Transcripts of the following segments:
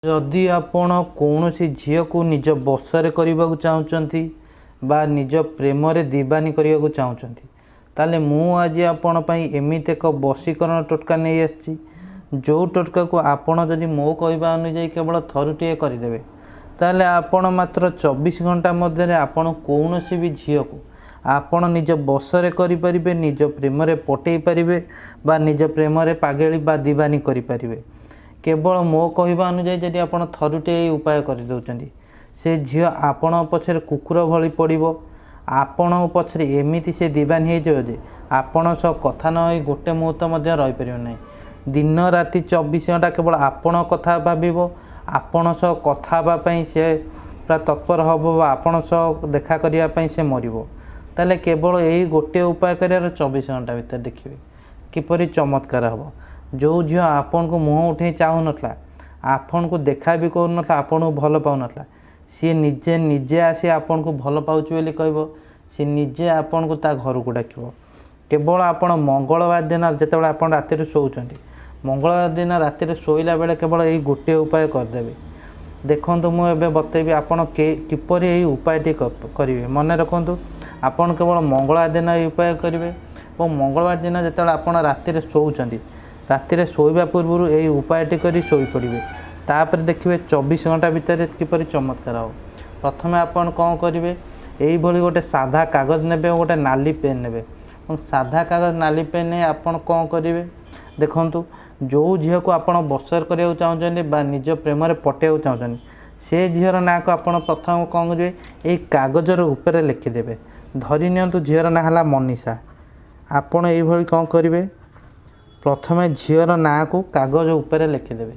ଯଦି ଆପଣ କୌଣସି ଝିଅକୁ ନିଜ ବଶରେ କରିବାକୁ ଚାହୁଁଛନ୍ତି ବା ନିଜ ପ୍ରେମରେ ଦିବାନୀ କରିବାକୁ ଚାହୁଁଛନ୍ତି, ତାହେଲେ ମୁଁ ଆଜି ଆପଣ ପାଇଁ ଏମିତି ଏକ ବଶୀକରଣ ଟୋଟକା ନେଇ ଆସିଛି, ଯେଉଁ ଟୋଟକାକୁ ଆପଣ ଯଦି ମୋ କହିବା ଅନୁଯାୟୀ କେବଳ ଥରୁଟିଏ କରିଦେବେ, ତାହେଲେ ଆପଣ ମାତ୍ର 24 ଘଣ୍ଟା ମଧ୍ୟରେ ଆପଣ କୌଣସି ବି ଝିଅକୁ ଆପଣ ନିଜ ବଶରେ କରିପାରିବେ, ନିଜ ପ୍ରେମରେ ପଟେଇ ପାରିବେ ବା ନିଜ ପ୍ରେମରେ ପାଗେଳି ବା ଦିବାନୀ କରିପାରିବେ। କେବଳ ମୋ କହିବା ଅନୁଯାୟୀ ଯଦି ଆପଣ ଥରୁଟିଏ ଏଇ ଉପାୟ କରିଦେଉଛନ୍ତି, ସେ ଝିଅ ଆପଣଙ୍କ ପଛରେ କୁକୁର ଭଳି ପଡ଼ିବ। ଆପଣଙ୍କ ପଛରେ ଏମିତି ସେ ଦିବାନୀ ହେଇଯିବ ଯେ ଆପଣଙ୍କ ସହ କଥା ନ ହୋଇ ଗୋଟେ ମୁହୂର୍ତ୍ତ ମଧ୍ୟ ରହିପାରିବ ନାହିଁ। ଦିନ ରାତି 24 ଘଣ୍ଟା କେବଳ ଆପଣଙ୍କ କଥା ଭାବିବ, ଆପଣଙ୍କ ସହ କଥା ହେବା ପାଇଁ ସେ ପୁରା ତତ୍ପର ହେବ ବା ଆପଣଙ୍କ ସହ ଦେଖା କରିବା ପାଇଁ ସେ ମରିବ। ତାହେଲେ କେବଳ ଏଇ ଗୋଟିଏ ଉପାୟ କରିବାର 24 ଘଣ୍ଟା ଭିତରେ ଦେଖିବେ କିପରି ଚମତ୍କାର ହେବ। ଯେଉଁ ଝିଅ ଆପଣଙ୍କୁ ମୁହଁ ଉଠେଇ ଚାହୁଁନଥିଲା, ଆପଣଙ୍କୁ ଦେଖା ବି କରୁନଥିଲା, ଆପଣଙ୍କୁ ଭଲ ପାଉନଥିଲା, ସିଏ ନିଜେ ନିଜେ ଆସି ଆପଣଙ୍କୁ ଭଲ ପାଉଛି ବୋଲି କହିବ। ସେ ନିଜେ ଆପଣଙ୍କୁ ତା ଘରକୁ ଡାକିବ। କେବଳ ଆପଣ ମଙ୍ଗଳବାର ଦିନ ଯେତେବେଳେ ଆପଣ ରାତିରେ ଶୋଉଛନ୍ତି, ମଙ୍ଗଳବାର ଦିନ ରାତିରେ ଶୋଇଲା ବେଳେ କେବଳ ଏଇ ଗୋଟିଏ ଉପାୟ କରିଦେବେ। ଦେଖନ୍ତୁ, ମୁଁ ଏବେ ବତେଇବି ଆପଣ କିପରି ଏଇ ଉପାୟଟି କରିବେ। ମନେ ରଖନ୍ତୁ, ଆପଣ କେବଳ ମଙ୍ଗଳବାର ଦିନ ଏଇ ଉପାୟ କରିବେ ଏବଂ ମଙ୍ଗଳବାର ଦିନ ଯେତେବେଳେ ଆପଣ ରାତିରେ ଶୋଉଛନ୍ତି, ରାତିରେ ଶୋଇବା ପୂର୍ବରୁ ଏଇ ଉପାୟଟି କରି ଶୋଇପଡ଼ିବେ। ତାପରେ ଦେଖିବେ 24 ଘଣ୍ଟା ଭିତରେ କିପରି ଚମତ୍କାର ହେବ। ପ୍ରଥମେ ଆପଣ କ'ଣ କରିବେ? ଏଇଭଳି ଗୋଟେ ସାଧା କାଗଜ ନେବେ ଏବଂ ଗୋଟେ ନାଲି ପେନ୍ ନେବେ ଏବଂ ସାଧା କାଗଜ ନାଲି ପେନ୍ ନେଇ ଆପଣ କ'ଣ କରିବେ? ଦେଖନ୍ତୁ, ଯେଉଁ ଝିଅକୁ ଆପଣ ବସର କରିବାକୁ ଚାହୁଁଛନ୍ତି ବା ନିଜ ପ୍ରେମରେ ପଟେଇବାକୁ ଚାହୁଁଛନ୍ତି, ସେ ଝିଅର ନାଁକୁ ଆପଣ ପ୍ରଥମ କ'ଣ କରିବେ? ଏଇ କାଗଜର ଉପରେ ଲେଖିଦେବେ। ଧରି ନିଅନ୍ତୁ ଝିଅର ନାଁ ହେଲା ମନୀଷା। ଆପଣ ଏଇଭଳି କ'ଣ କରିବେ? ପ୍ରଥମେ ଝିଅର ନାଁକୁ କାଗଜ ଉପରେ ଲେଖିଦେବେ।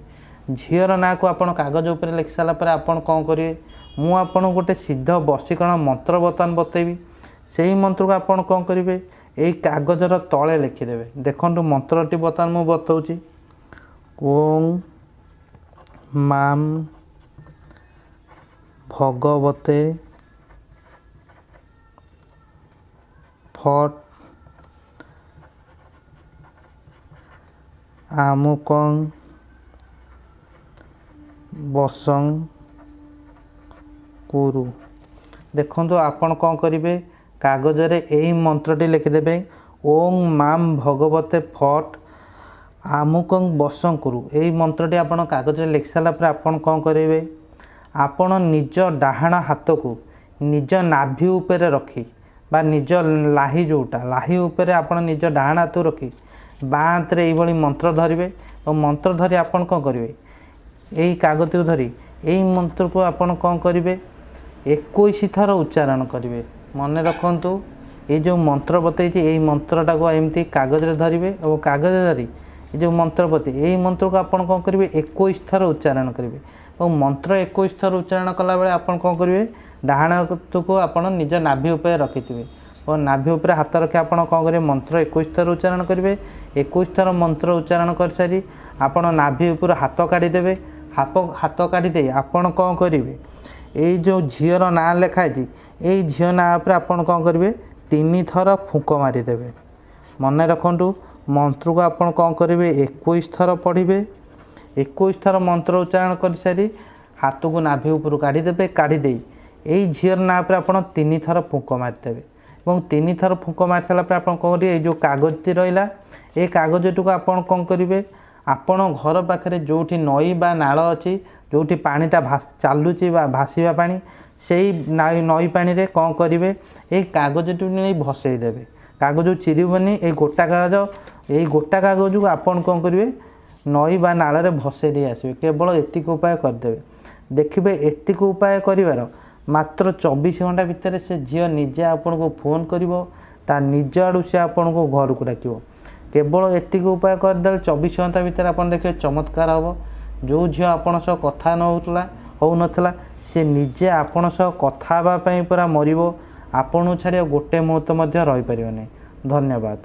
ଝିଅର ନାଁକୁ ଆପଣ କାଗଜ ଉପରେ ଲେଖି ସାରିଲା ପରେ ଆପଣ କ'ଣ କରିବେ? ମୁଁ ଆପଣଙ୍କୁ ଗୋଟେ ସିଦ୍ଧ ବଶୀକରଣ ମନ୍ତ୍ର ବର୍ତ୍ତମାନ ବତେଇବି। ସେଇ ମନ୍ତ୍ରକୁ ଆପଣ କ'ଣ କରିବେ? ଏଇ କାଗଜର ତଳେ ଲେଖିଦେବେ। ଦେଖନ୍ତୁ, ମନ୍ତ୍ରଟି ବର୍ତ୍ତମାନ ମୁଁ ବତାଉଛି। ଓଁ ମାମ୍ ଭଗବତେ ଫଟ୍ ଆମୁକଂ ବଶଂ କୁରୁ। ଦେଖନ୍ତୁ, ଆପଣ କ'ଣ କରିବେ? କାଗଜରେ ଏଇ ମନ୍ତ୍ରଟି ଲେଖିଦେବେ, ଓଁ ମାମ୍ ଭଗବତେ ଫଟ୍ ଆମୁକଂ ବଶଂ କୁରୁ। ଏଇ ମନ୍ତ୍ରଟି ଆପଣ କାଗଜରେ ଲେଖି ସାରିଲା ପରେ ଆପଣ କ'ଣ କରିବେ? ଆପଣ ନିଜ ଡାହାଣ ହାତକୁ ନିଜ ନାଭି ଉପରେ ରଖି ବା ନିଜ ଲାହି, ଯେଉଁଟା ଲାହି ଉପରେ ଆପଣ ନିଜ ଡାହାଣ ହାତକୁ ରଖି ବାଁ ହାତରେ ଏଇଭଳି ମନ୍ତ୍ର ଧରିବେ ଏବଂ ମନ୍ତ୍ର ଧରି ଆପଣ କ'ଣ କରିବେ? ଏଇ କାଗଜକୁ ଧରି ଏଇ ମନ୍ତ୍ରକୁ ଆପଣ କ'ଣ କରିବେ? 21 ଥର ଉଚ୍ଚାରଣ କରିବେ। ମନେ ରଖନ୍ତୁ, ଏଇ ଯେଉଁ ମନ୍ତ୍ର ବତେଇଛି, ଏଇ ମନ୍ତ୍ରଟାକୁ ଏମିତି କାଗଜରେ ଧରିବେ ଏବଂ କାଗଜରେ ଧରି ଏ ଯେଉଁ ମନ୍ତ୍ର ବତେଇ, ଏଇ ମନ୍ତ୍ରକୁ ଆପଣ କ'ଣ କରିବେ? 21 ଥର ଉଚ୍ଚାରଣ କରିବେ। ଏବଂ ମନ୍ତ୍ର 21 ଥର ଉଚ୍ଚାରଣ କଲାବେଳେ ଆପଣ କ'ଣ କରିବେ? ଡାହାଣ ହାତକୁ ଆପଣ ନିଜ ନାଭି ଉପରେ ରଖିଥିବେ ଓ ନାଭି ଉପରେ ହାତ ରଖି ଆପଣ କ'ଣ କରିବେ? ମନ୍ତ୍ର 21 ଥର ଉଚ୍ଚାରଣ କରିବେ। 21 ଥର ମନ୍ତ୍ର ଉଚ୍ଚାରଣ କରିସାରି ଆପଣ ନାଭି ଉପରୁ ହାତ କାଢ଼ିଦେବେ। ହାତ କାଢ଼ିଦେଇ ଆପଣ କ'ଣ କରିବେ? ଏଇ ଯେଉଁ ଝିଅର ନାଁ ଲେଖା ହେଇଛି, ଏଇ ଝିଅ ନାଁ ଉପରେ ଆପଣ କ'ଣ କରିବେ? 3 ଥର ଫୁଙ୍କ ମାରିଦେବେ। ମନେ ରଖନ୍ତୁ, ମନ୍ତ୍ରକୁ ଆପଣ କ'ଣ କରିବେ? 21 ଥର ପଢ଼ିବେ। 21 ଥର ମନ୍ତ୍ର ଉଚ୍ଚାରଣ କରିସାରି ହାତକୁ ନାଭି ଉପରୁ କାଢ଼ିଦେବେ। କାଢ଼ିଦେଇ ଏଇ ଝିଅର ନାଁ ଉପରେ ଆପଣ 3 ଥର ଫୁଙ୍କ ମାରିଦେବେ ଏବଂ 3 ଥର ଫୁଙ୍କ ମାରି ସାରିଲା ପରେ ଆପଣ କ'ଣ କରିବେ? ଏଇ ଯେଉଁ କାଗଜଟି ରହିଲା, ଏଇ କାଗଜଟିକୁ ଆପଣ କ'ଣ କରିବେ? ଆପଣ ଘର ପାଖରେ ଯେଉଁଠି ନଈ ବା ନାଳ ଅଛି, ଯେଉଁଠି ପାଣିଟା ଚାଲୁଛି ବା ଭାସିବା ପାଣି, ସେଇ ନଈ ପାଣିରେ କ'ଣ କରିବେ? ଏଇ କାଗଜଟିକୁ ନେଇ ଭସେଇ ଦେବେ। କାଗଜକୁ ଚିରିବନି ଏଇ ଗୋଟା କାଗଜ। ଏଇ ଗୋଟା କାଗଜକୁ ଆପଣ କ'ଣ କରିବେ? ନଈ ବା ନାଳରେ ଭସେଇ ଦେଇ ଆସିବେ। କେବଳ ଏତିକି ଉପାୟ କରିଦେବେ। ଦେଖିବେ, ଏତିକି ଉପାୟ କରିବାର ମାତ୍ର 24 ଘଣ୍ଟା ଭିତରେ ସେ ଝିଅ ନିଜେ ଆପଣଙ୍କୁ ଫୋନ୍ କରିବ, ତା ନିଜ ଆଡ଼ୁ ସେ ଆପଣଙ୍କୁ ଘରକୁ ଡାକିବ। କେବଳ ଏତିକି ଉପାୟ କରିଦେଲେ 24 ଘଣ୍ଟା ଭିତରେ ଆପଣ ଦେଖିବେ ଚମତ୍କାର ହେବ। ଯେଉଁ ଝିଅ ଆପଣଙ୍କ ସହ କଥା ନ ହେଉଥିଲା, ହେଉନଥିଲା, ସେ ନିଜେ ଆପଣଙ୍କ ସହ କଥା ହେବା ପାଇଁ ପୁରା ମରିବ। ଆପଣଙ୍କୁ ଛାଡ଼ି ଆଉ ଗୋଟେ ମୁହୂର୍ତ୍ତ ମଧ୍ୟ ରହିପାରିବ ନାହିଁ। ଧନ୍ୟବାଦ।